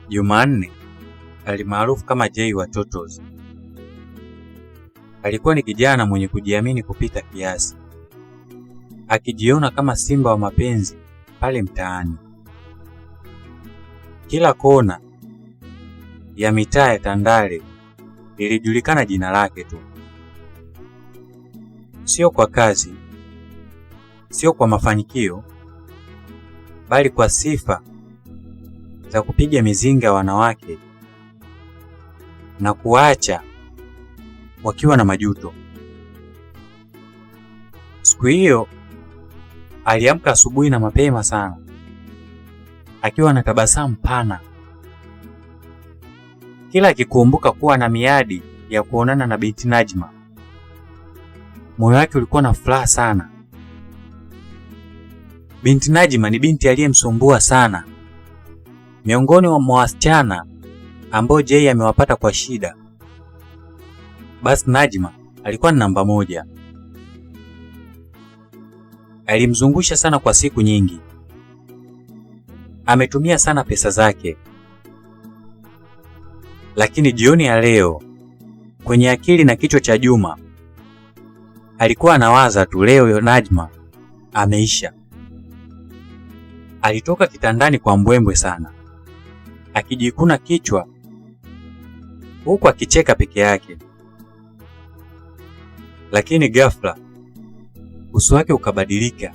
Jumanne alimaarufu kama Jay wa Totos. Alikuwa ni kijana mwenye kujiamini kupita kiasi, akijiona kama simba wa mapenzi pale mtaani. Kila kona ya mitaa ya Tandale lilijulikana jina lake tu, sio kwa kazi, sio kwa mafanikio, bali kwa sifa za kupiga mizinga wanawake na kuacha wakiwa na majuto. Siku hiyo aliamka asubuhi na mapema sana, akiwa na tabasamu pana, kila akikumbuka kuwa na miadi ya kuonana na binti Najma. Moyo wake ulikuwa na furaha sana. Binti Najma ni binti aliyemsumbua sana miongoni mwa wasichana ambao Jay amewapata kwa shida, basi Najma alikuwa ni namba moja. Alimzungusha sana kwa siku nyingi, ametumia sana pesa zake, lakini jioni ya leo kwenye akili na kichwa cha Juma alikuwa anawaza tu, leo Najma ameisha. Alitoka kitandani kwa mbwembwe sana, akijikuna kichwa huku akicheka peke yake. Lakini ghafla uso wake ukabadilika.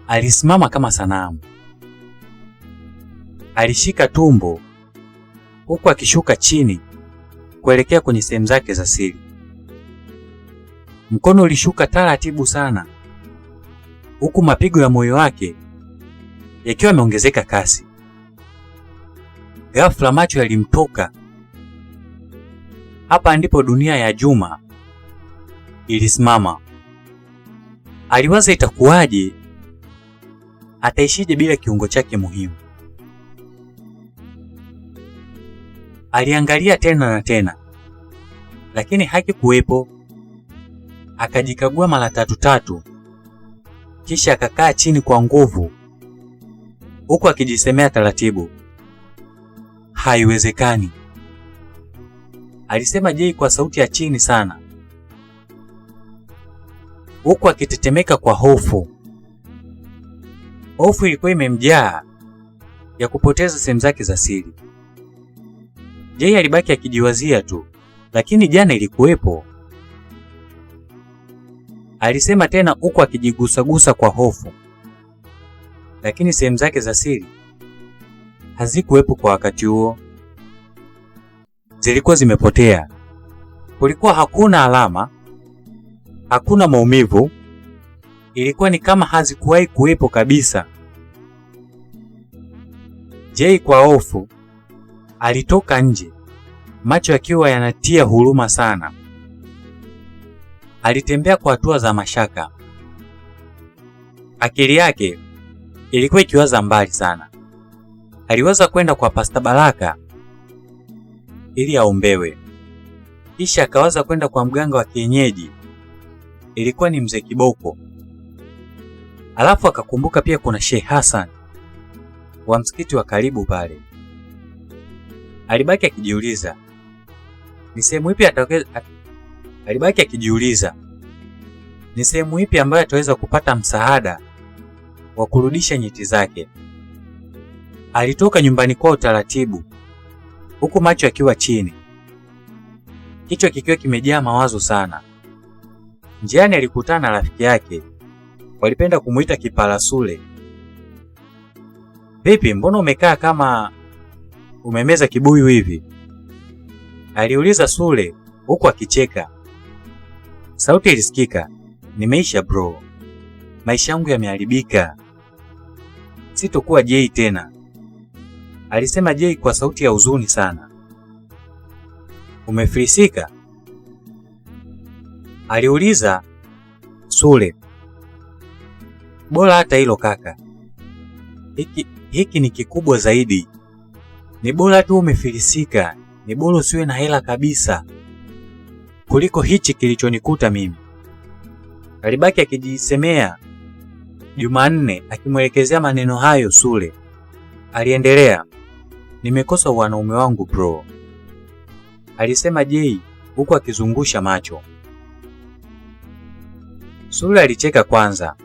Alisimama kama sanamu, alishika tumbo huku akishuka chini kuelekea kwenye sehemu zake za siri. Mkono ulishuka taratibu sana, huku mapigo ya moyo wake yakiwa yameongezeka kasi. Ghafla macho yalimtoka. Hapa ndipo dunia ya Juma ilisimama. Aliwaza itakuwaje, ataishije bila kiungo chake muhimu. Aliangalia tena na tena, lakini hakikuwepo. Akajikagua mara tatu tatu, kisha akakaa chini kwa nguvu, huku akijisemea taratibu, haiwezekani, alisema Jay kwa sauti ya chini sana, huku akitetemeka kwa hofu. Hofu ilikuwa imemjaa ya kupoteza sehemu zake za siri. Jay alibaki akijiwazia tu, lakini jana ilikuwepo, alisema tena huku akijigusagusa kwa hofu, lakini sehemu zake za siri hazikuwepo kwa wakati huo, zilikuwa zimepotea. Kulikuwa hakuna alama, hakuna maumivu, ilikuwa ni kama hazikuwahi kuwepo kabisa. Jay kwa hofu alitoka nje, macho yakiwa yanatia huruma sana. Alitembea kwa hatua za mashaka, akili yake ilikuwa ikiwaza mbali sana. Aliweza kwenda kwa Pasta Baraka ili aombewe, kisha akawaza kwenda kwa mganga wa kienyeji, ilikuwa ni mzee Kiboko. Alafu akakumbuka pia kuna Sheikh Hassan wa msikiti wa karibu pale. Alibaki akijiuliza ni sehemu ipi alibaki akijiuliza ni sehemu ipi ambayo ataweza kupata msaada wa kurudisha nyeti zake. Alitoka nyumbani kwao taratibu, huku macho yakiwa chini, kichwa kikiwa kimejaa mawazo sana. Njiani alikutana na rafiki yake, walipenda kumuita Kiparasule. Vipi, mbona umekaa kama umemeza kibuyu hivi? Aliuliza Sule huku akicheka. Sauti ilisikika, nimeisha bro, maisha yangu yameharibika, sitokuwa Jay tena, alisema Jay kwa sauti ya huzuni sana. Umefilisika? Aliuliza Sule. Bora hata hilo kaka, hiki ni kikubwa zaidi. Ni bora tu umefilisika, ni bora usiwe na hela kabisa kuliko hichi kilichonikuta mimi. Alibaki akijisemea Jumanne akimwelekezea maneno hayo Sule. Aliendelea, "Nimekosa wanaume wangu bro," alisema Jay huku akizungusha macho. Sule alicheka kwanza,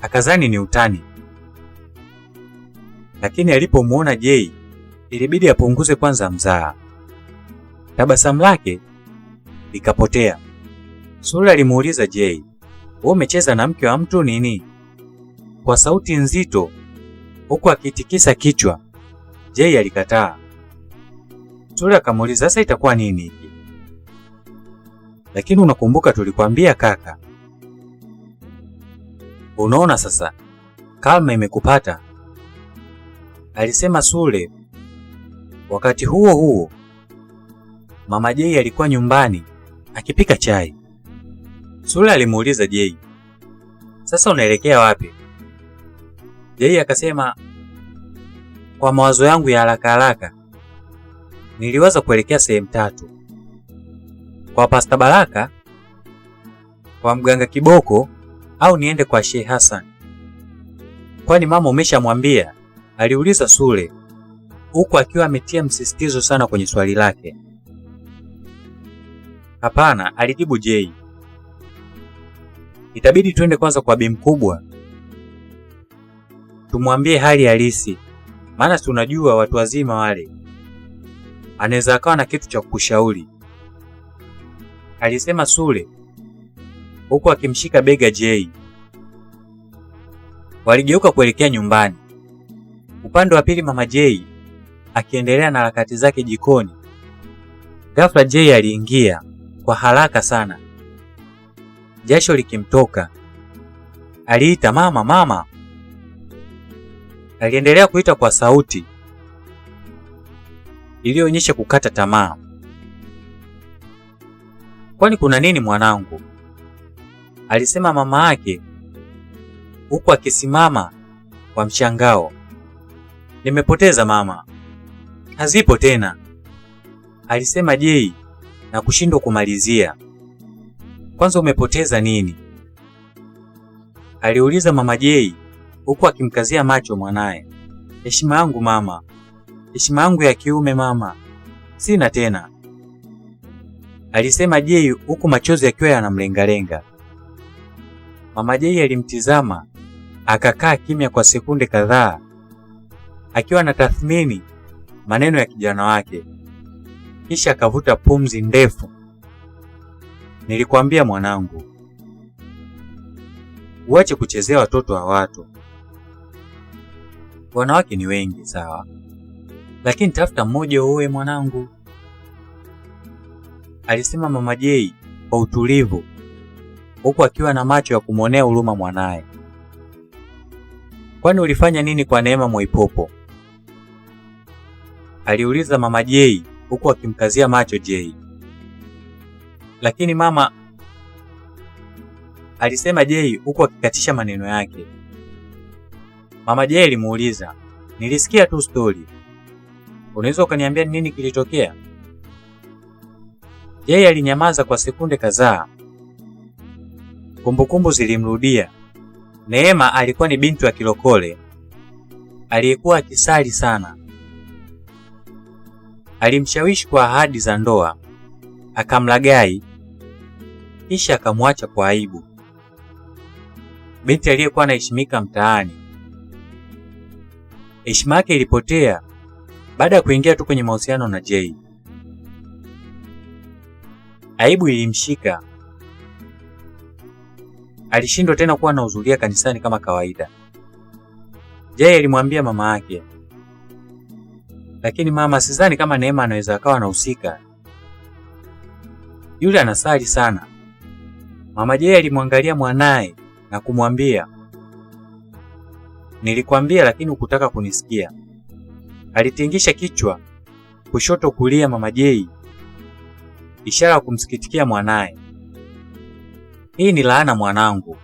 akazani ni utani, lakini alipomuona Jay ilibidi apunguze kwanza mzaha. Tabasamu lake likapotea. Sule alimuuliza Jay, "Wewe umecheza na mke wa mtu nini?" Kwa sauti nzito huku akitikisa kichwa. Jay alikataa. Sule akamuuliza, "Sasa itakuwa nini hiki? Lakini unakumbuka tulikwambia kaka. Unaona sasa kalma imekupata," alisema Sule. Wakati huo huo Mama Jay alikuwa nyumbani akipika chai. Sule alimuuliza Jay, "Sasa unaelekea wapi?" Jay akasema, "Kwa mawazo yangu ya haraka haraka niliwaza kuelekea sehemu tatu: kwa Pasta Baraka, kwa mganga Kiboko, au niende kwa Sheikh Hassan." "Kwani mama umeshamwambia?" aliuliza Sule huku akiwa ametia msisitizo sana kwenye swali lake. "Hapana," alijibu Jay. "Itabidi twende kwanza kwa bi mkubwa tumwambie hali halisi, maana si unajua watu wazima wale, anaweza akawa na kitu cha kukushauri," alisema Sule huku akimshika bega Jay. Waligeuka kuelekea nyumbani. Upande wa pili Mama Jay akiendelea na harakati zake jikoni. Ghafla Jay aliingia kwa haraka sana, jasho likimtoka. Aliita, "Mama, mama!" Aliendelea kuita kwa sauti iliyoonyesha kukata tamaa. "Kwani kuna nini mwanangu?" alisema mama yake huku akisimama kwa mshangao. "Nimepoteza mama, hazipo tena," alisema Jay na kushindwa kumalizia. "Kwanza umepoteza nini?" aliuliza Mama Jay huku akimkazia macho mwanaye. "Heshima yangu mama, heshima yangu ya kiume mama, sina tena," alisema Jay huku machozi yakiwa yanamlengalenga. Mama Jay alimtizama akakaa kimya kwa sekunde kadhaa akiwa anatathmini maneno ya kijana wake, kisha akavuta pumzi ndefu. "Nilikwambia mwanangu, uache kuchezea watoto wa watu. Wanawake ni wengi sawa, lakini tafuta mmoja uoe mwanangu," alisema Mama Jay kwa utulivu, huku akiwa na macho ya kumwonea huruma mwanaye. "Kwani ulifanya nini kwa Neema Mwaipopo?" aliuliza Mama Jay huku akimkazia macho Jay. "Lakini mama," alisema Jay huku akikatisha maneno yake. Mama Jay alimuuliza, "Nilisikia tu story, unaweza ukaniambia nini kilitokea?" Jay alinyamaza kwa sekunde kadhaa. Kumbukumbu zilimrudia. Neema alikuwa ni binti wa kilokole aliyekuwa akisali sana. Alimshawishi kwa ahadi za ndoa, akamlaghai, kisha akamwacha kwa aibu. Binti aliyekuwa anaheshimika mtaani. Heshima yake ilipotea baada ya kuingia tu kwenye mahusiano na Jay. Aibu ilimshika. Alishindwa tena kuwa anahudhuria kanisani kama kawaida. Jay alimwambia mama yake, "Lakini mama, sidhani kama Neema anaweza akawa anahusika. Yule anasali sana." Mama Jay alimwangalia mwanaye na kumwambia, "Nilikwambia lakini hukutaka kunisikia." Alitingisha kichwa kushoto kulia Mama Jay, ishara ya kumsikitikia mwanaye. "Hii ni laana mwanangu."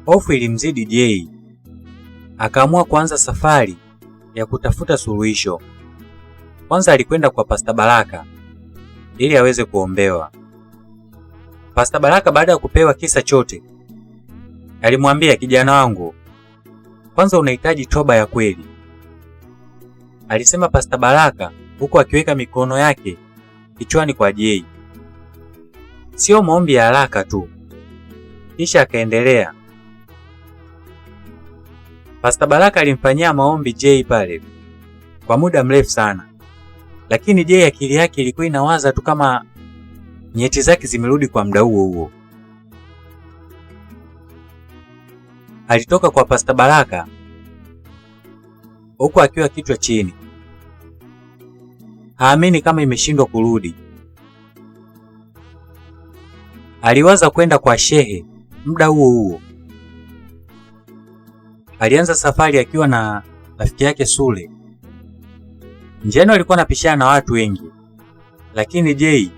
Hofu ilimzidi Jay. Akaamua kuanza safari ya kutafuta suluhisho. Kwanza alikwenda kwa Pasta Baraka ili aweze kuombewa. Pasta Baraka baada ya kupewa kisa chote, alimwambia, "Kijana wangu, kwanza unahitaji toba ya kweli. Alisema Pasta Baraka huku akiweka mikono yake kichwani kwa Jay. Sio maombi ya haraka tu. Kisha akaendelea. Pasta Baraka alimfanyia maombi Jay pale kwa muda mrefu sana, lakini Jay akili yake ilikuwa inawaza tu kama nyeti zake zimerudi kwa muda huo huo. Alitoka kwa Pasta Baraka huku akiwa kichwa chini, haamini kama imeshindwa kurudi. Aliwaza kwenda kwa shehe muda huo huo. Alianza safari akiwa na rafiki yake Sule. Njiani alikuwa anapishana na watu wengi, lakini Jay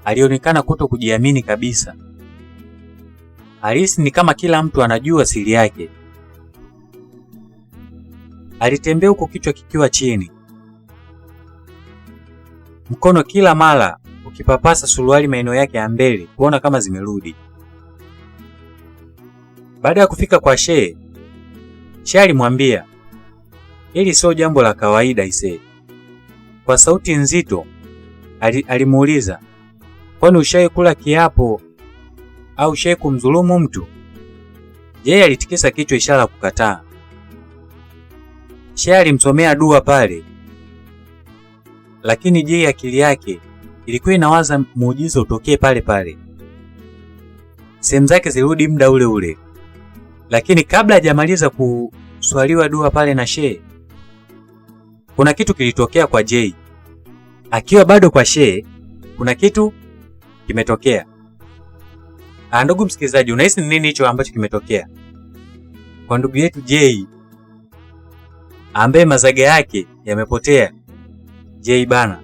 alionekana kuto kujiamini kabisa. Alihisi ni kama kila mtu anajua siri yake. Alitembea huko kichwa kikiwa chini, mkono kila mara ukipapasa suruali maeneo yake ya mbele kuona kama zimerudi. Baada ya kufika kwa shehe, shehe alimwambia hili sio jambo la kawaida isee. Kwa sauti nzito alimuuliza, kwani ushawahi kula kiapo au ushawahi kumdhulumu mtu? Yeye alitikisa kichwa ishara kukataa. Shehe alimsomea dua pale, lakini Jay akili yake ilikuwa inawaza muujiza utokee pale pale, sehemu zake zirudi muda ule ule. Lakini kabla hajamaliza kuswaliwa dua pale na shehe, kuna kitu kilitokea kwa Jay. Akiwa bado kwa shehe, kuna kitu kimetokea. Ndugu msikilizaji, unahisi ni nini hicho ambacho kimetokea kwa ndugu yetu Jay ambaye mazaga yake yamepotea? Jay bana,